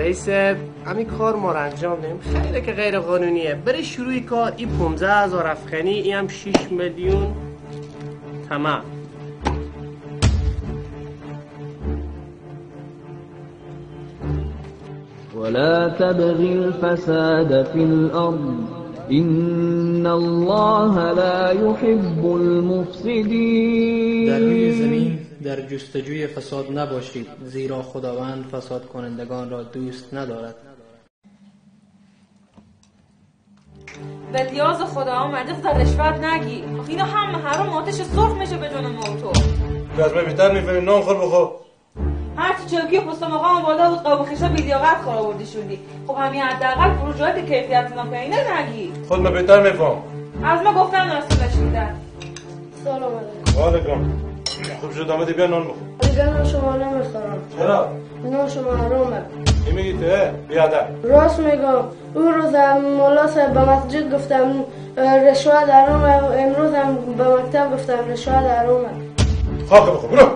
رئیس همین کار ما رو انجام دیم، خیلی که غیر قانونیه. برای شروع کار این 15,000 افغانی، این هم 6 میلیون تمام. ولا تبغي الفساد في الأرض إن الله لا يحب المفسدين. در روی زمین در جستجوی فساد نباشید، زیرا خداوند فساد کنندگان را دوست ندارد. به لیاز خدا آمده تا رشوت نگی. اینا هم حرام آتش سرخ میشه به جون ما و تو. تو از من بهتر میفهمی، نان خور بخور. هرچی چوکی پست مقام بالا بود قاب خشا بی‌لیاقت خور آوردی شدی. خب همین حداقل پروژه‌ات کیفیت ناپایینه نگی. خود من بهتر میفهم. از ما گفتن راست نشیدن. سلام علیکم. وعلیکم. خوب شد آمدی، بیا نان بخور. دیگه نان شما نمیخورم. چرا؟ نان شما حرامه. چی میگی تو؟ بیادر. راست میگم. اون روز مولا صاحب به مسجد گفتم رشوت حرامه، امروز هم به مکتب گفتم رشوت حرامه. خاک بخور برو.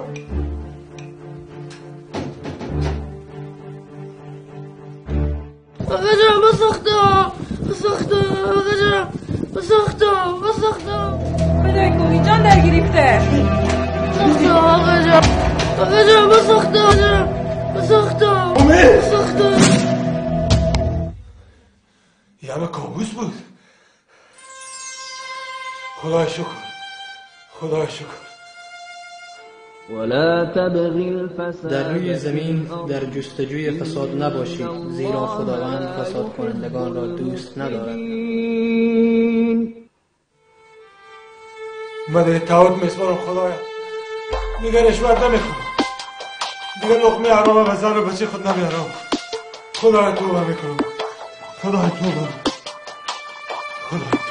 آقا جان بسختم بسختم، آقا جان بسختم بسختم. بدای کوهی جان در گرفته. بسختم آقا جان، آقا جان بسختم بسختم بسختم. یه همه کابوس بود. خدای شکر، خدای شکر. در روی زمین در جستجوی فساد نباشید، زیرا خداوند فساد کنندگان را دوست ندارد. من در تعهد میسپارم خدایا، دیگه رشوت نمیخورم، دیگه لقمه حرام به زن و بچه خود نمیارم. خدایا توبه میکنم، خدایا توبه، خدایا.